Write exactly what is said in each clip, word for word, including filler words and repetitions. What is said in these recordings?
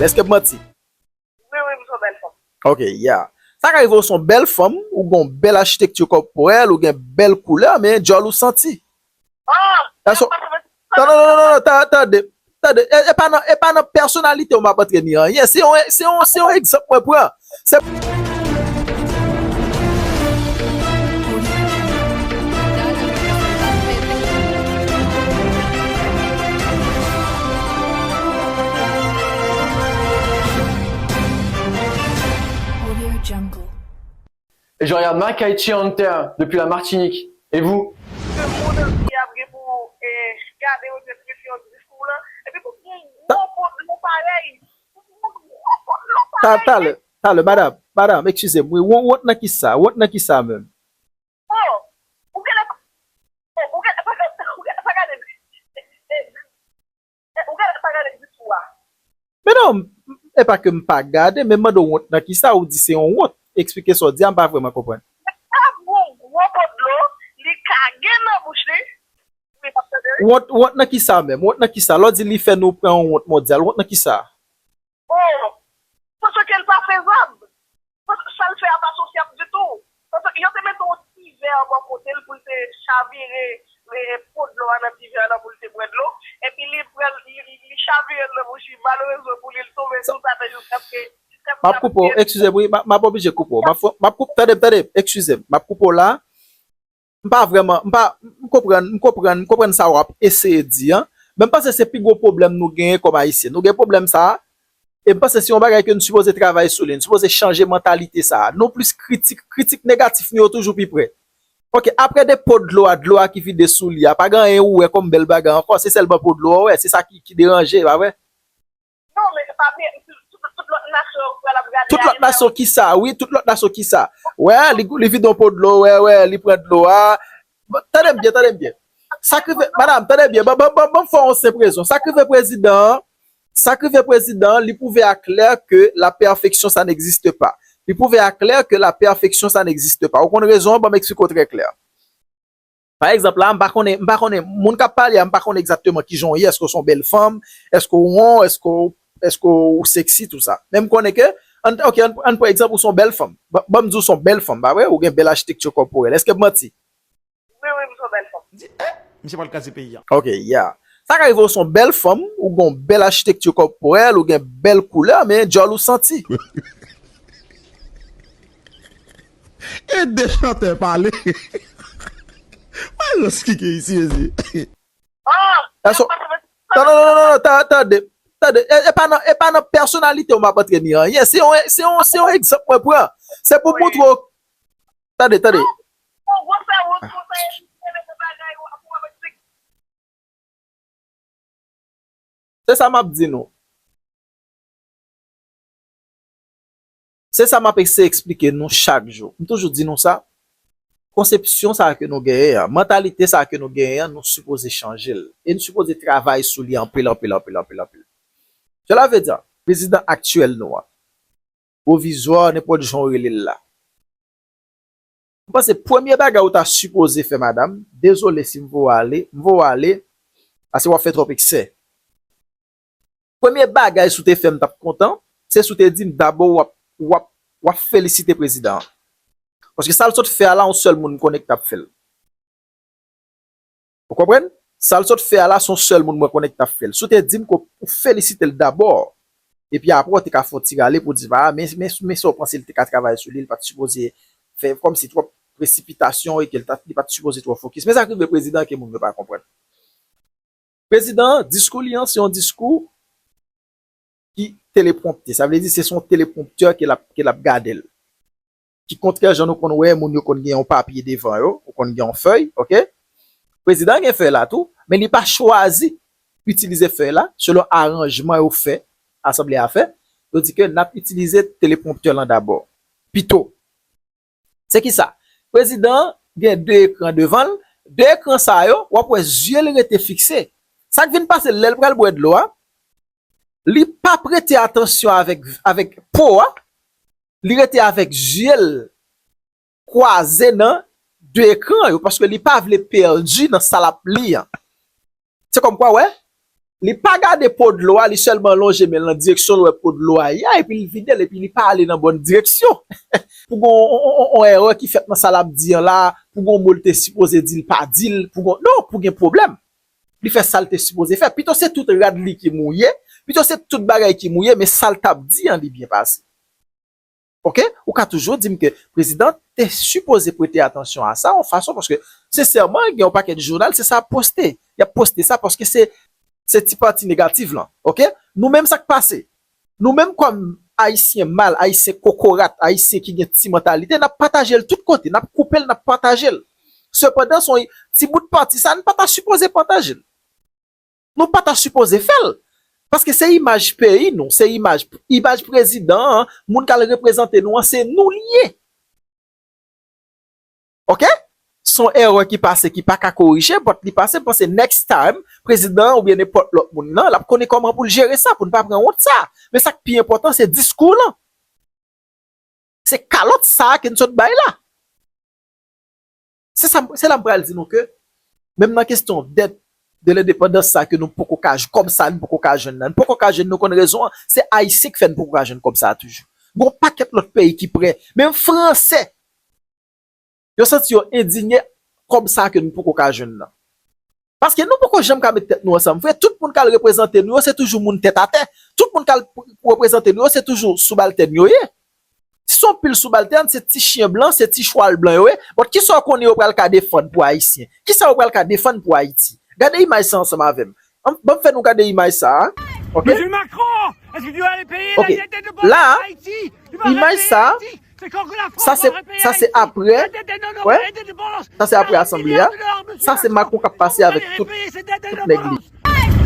Èske m manti? Wi, wi, m se yon bèl fanm. Ok, yeah. Sa ka rive w se yon bèl fanm, ou gen yon bèl achitekti kòpòrèl, ou gen bèl koulè, men djòl ou santi. Ah! Èske, non, non, non, non, non, ta-, tande, tande, e, e pa nan, e pa nan pèsonalite w m ap antre ni anyen. Se yon, se yon, se yon egzanp mwen pran. Se Et je regarde Mike Haïti Hunter depuis la Martinique. Et vous? Ke moun ki ap gen pou eh, gade yo te trete yon diskou lan, epi pou gen gwo po dlo parèy. Pou gen gwo po dlo Ta, parèy. talè, talè, madam, madam, eskize m, wi, wont, wont nan kisa? Wont nan kisa menm? Oh, ou genlè, oh, ou genlè, pa gade, ou genlè, pa gade, eh, eh, ou genlè, pa gade diskou a. Men non, m- e pa ke m pa gade, men m mande w wont nan kisa, ou di se yon wont. Eksplike sa w di a, m pa vrèman konprann. Ap gon gwo po dlo, li kage nan bouch li. Wi, m ap tande wi. Wont, wont nan kisa menm? Wont nan kisa? Lè w di li fè nou pran yon wont mondyal, wont nan kisa? Oh, paske l pa fezab. Paske sa l fè a pa sosyab ditou. Paske yo te mete yon ti vè bò kote l pou l te chavire eh, po dlo a nan ti vè a lan pou l te bwè dlo. Epi li pran, li, li, li chavire l nan bouch li, malerezman pou li, l tonbe sou sa tè jiskaske. M ap koupe w, eskize m, wi, m ap- m ap oblije koupe w. M ap fè- m ap koupe, tande m, tande m, eskize m. M ap koupe w la. M pa vrèman, m pa, m konprann, m konprann, m konprann sa w ap eseye di an. Men m panse se pi gwo pwoblèm nou genyen kòm Ayisyen. Nou gen pwoblèm sa a, e m panse se yon bagay ke nou sipoze travay sou li, nou sipoze chanje mantalite sa a. Nou plis kritik, kritik negatif nou yo toujou pi pre. Ok, apre de po dlo a, dlo a ki vide sou li a, pa gen anyen ou wè kòm bèl bagay ankò, se sèlman po dlo a w wè, se sa ki, ki deranje, pa vre? Non, men pa byen, tout, tout, tout lòt nasyon yo pral ap gade Tout lòt nasyon kisa? Wi, tout lòt nasyon kisa? Wè, li, li vide yon po dlo, wè, wè, li pran dlo a. Bon, tande m byen, tande m byen. Sa k rive, madam, tande byen, ban, ban, ban, ban m fè yon senp rezon. Sa k rive prezidan an, sa k rive prezidan an, li pwouve a klè ke la perfection, ça n'existe pas. Li pwouve a klè ke la perfection, ça n'existe pas. Ou konn rezon an, ban m eksplike w trè klè. Pa egzanp la, m pa konnen, m pa konnen, moun k ap pale a, m pa konnen egzakteman kijan w ye, èske w se yon bèl fanm, èske w won, èske w, èske w seksi, tou sa. Men m konnen ke, ann, ok, ann, ann pran egzanp, ou se yon bèl fanm. Ban, ban m di w se yon bèl fanm, pa vre? Ou gen bèl achitekti kòpòrèl. Èske m manti? Wi, wi, m se yon bèl fanm. Di, eh, misye pral kraze peyi a. Ok, yeah. Sa ka rive w se yon bèl fanm, ou gen yon bèl achitekti kòpòrèl, ou gen bèl koulè, men djòl ou santi. E de chantè pale. Wè rans ki gen isi, mezi. Ah! Èske, non, non, non, non, non, ta- tande, tande, e, e pa nan, e pa nan pèsonalite w m ap antre ni anyen. Se yon, se yon, se yon egzanp mwen pran. Se pou montre w, tande, tande. Bon, gwo fè wont konsa, epi se mete bagay ou ap wè mwen. Se sa m ap di nou. Se sa m ap eseye eksplike nou chak jou. M toujou di nou sa. Konsepsyon sa a ke nou genyen an, mantalite sa a ke nou genyen an, nou sipoze chanje l. E nou sipoze travay sou li anpil, anpil, anpil, anpil, anpil. Cela veut dire, prezidan aktyèl nou an, pwovizwa, nenpòt jan w rele l la. M panse premye bagay ou ta sipoze fè, madam, dezole si m voye w ale, m voye w ale, paske w ap fè twòp eksè. Premye bagay si w te fè m t ap kontan, se si w te di m dabò w ap, w ap, w ap felisite prezidan an. Paske sa l sot fè a la, yon sèl moun m konnen ki t ap fè l. Ou konprann? Sa l sot fè a la, se yon sèl moun mwen konnen ki t ap fè l. Si w te di m ke w felisite l dabò, epi apre w te ka fè yon ti rale pou w di, a, men, men, men sa w panse l te ka travay sou li, li pa t sipoze fè kòmsi twòp presipitasyon e ke li ta, li pa t sipoze twò fokis. Men sa k rive prezidan ke moun yo pa konprann. Prezidan an, diskou li an, se yon diskou ki telepwonpte. Sa vle di se sou yon telepwonptè ke l ap, ke l ap gade l. Ki kontrè jan nou konn wè moun yo konn gen yon papye devan yo, ou konn gen yon fèy, ok? Prezidan an gen fèy la tou, men li pa chwazi itilize fèy la selon aranjman yo fè, asanble a fè. Yo di ke n ap itilize telepwonptè lan dabò. Pito. Se kisa? Prezidan an gen de ekran devan l. De ekran sa yo, w ap wè zye l rete fikse. Sa k vin pase lè l pral bwè dlo a, li pa prete atansyon avèk, avèk po a, li rete avèk zye l kwaze nan de ekran yo, paske li pa vle pèdi nan sa l ap li an. Se kòmkwa, wè, Li pa gade po dlo a, li sèlman lonje men l nan direksyon l wè po dlo a ye a, epi l vide l, epi li pa ale nan bòn direksyon. Pou gon on, on, on, on erè ki fèt nan sa l ap di an la, pou gon mo l te sipoze di l pa di l, pou gon, non, pou gen pwoblèm. Li fè sa l te sipoze fè. Pito se tout rad li ki mouye, pito se tout bagay ki mouye, men sa l t ap di an, li byen pase. Oke? Ou ka toujou di m ke prezidan te sipoze prete atansyon a sa, yon fason, paske, sensèman, gen yon pakèt jounal, se sa y ap poste. Y ap poste sa paske se, se ti pati negatif lan. Oke? Nou menm, sa k pase? Nou menm, kòm Ayisyen mal, Ayisyen kokorat, Ayisyen ki gen ti mantalite, n ap pataje l tout kote, n ap koupe l, n ap pataje l. Sepandan, se yon ti bout pati sa, n pa ta sipoze pataje l. Nou pa ta sipoze fè l. Paske se imaj peyi nou, se imaj, imaj prezidan an, moun k al reprezante nou an, se nou l ye. Oke? Se yon erè ki pase, ki pa ka korije, but li pase, m panse next time, prezidan an oubyen nenpòt lòt moun nan, l ap konnen kòman pou l jere sa, pou n pa pran wont sa. Men sa k pi enpòtan, se diskou lan. Se kalòt sa a ke n sot bay la. Se sa, se la m pral di nou ke, menm nan kesyon dèt de lendepandans sa ke nou poko ka, kòb sa nou poko ka jwenn nan. Nou poko ka jwenn, nou konn rezon an, se Ayisyen k fè n poko ka jwenn kòb sa a toujou. Gon pakèt lòt peyi ki prè, menm Fransè, yo santi yo endinye kòb sa ke nou poko ka jwenn nan. Paske nou poko janm ka met tèt nou ansanm vre. Tout moun k al reprezante nou yo, se toujou moun tèt atè. Tout moun k al reprezante nou yo, se toujou soubaltèn yo ye. Se yon pil soubaltèn, se ti chyen blan, se ti chwal blan yo ye. But kisa w konnen yo pral ka defann pou Ayisyen? Kisa yo pral ka defann pou Ayiti? Gade imaj sa ansanm avè m. An, ban m fè nou gade imaj sa a. Oke? Monsieur Macron, est-ce que tu vas aller payer la dette de Bordeaux à Haïti? Tu vas répayer Haïti. Sa, imaj sa a, sa se, sa se apre, wè, sa se apre asanble a. Sa se Macron k ap pase avèk tout, tout nèg li.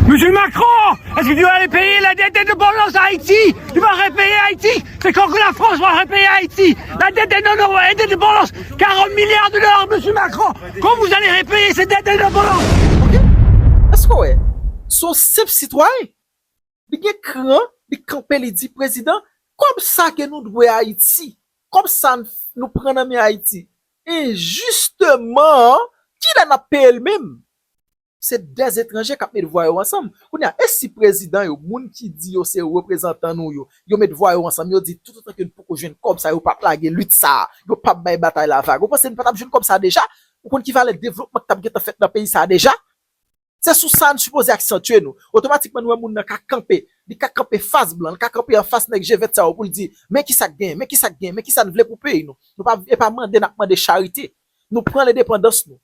Monsieur Macron, est-ce que tu vas aller payer la dette de Bordeaux à Haïti? Tu vas répayer Haïti. C'est quand que la France va répayer Haïti? La dette de, non, non, la dette de Bordeaux, quarante milliards de dollars, monsieur Macron. Quand vous allez répayer cette dette de Bordeaux? Oke? Èske w wè? Se yon senp sitwayen. Li gen kran, li kanpe, li di, prezidan, kòb sa ke nou dwe Ayiti, kòb sa n, nou pran nan men Ayiti, enjisteman, kilè n ap peye l menm? Se dèzetranje k ap met vwa yo ansanm. Kounye a, e si prezidan yo, moun ki di yo se reprezantan nou yo, yo met vwa yo ansanm, yo di toutotan ke n poko jwenn kòb sa, yo p ap lage lit sa, yo p ap bay batay la vag. Ou panse n pa t ap jwenn kòb sa deja? Ou konn ki valè devlopman k t ap gentan fèt nan peyi sa deja? Se sou sa n sipoze aksantye nou. Otomatikman, nou wè moun nan ka kanpe. Li ka kanpe fas blan, li ka kanpe anfas nèg je vèt sa yo pou l di, men kisa k genyen, men kisa k genyen, men kisa n vle pou peyi nou. Nou pa, e pa mande n ap mande charite. Nou pran lendepandans nou.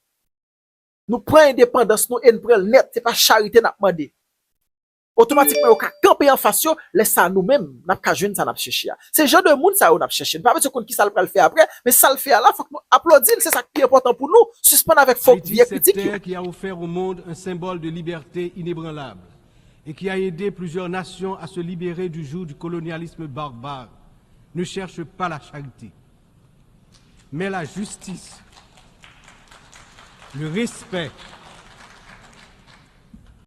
Nou pran endepandans nou e n pran l nèt. Se pa charite n ap mande. Otomatikman, yo ka kanpe anfas yo, lè sa a nou menm, n ap ka jwenn sa n ap chèche a. Se jan de moun sa yo n ap chèche. Nou pa bezwen konn kisa l pral fè apre, men sa l fè a la, fòk nou aplodi l, se sa k pi enpòtan pou nou, sispann avèk fo vye kritik yo. Haïti, cette terre qui a offert au monde un symbole de liberté inébranlable et qui a aidé plusieurs nations à se libérer du joug du colonialisme barbare, ne cherche pas la charité, mais la justice, le respect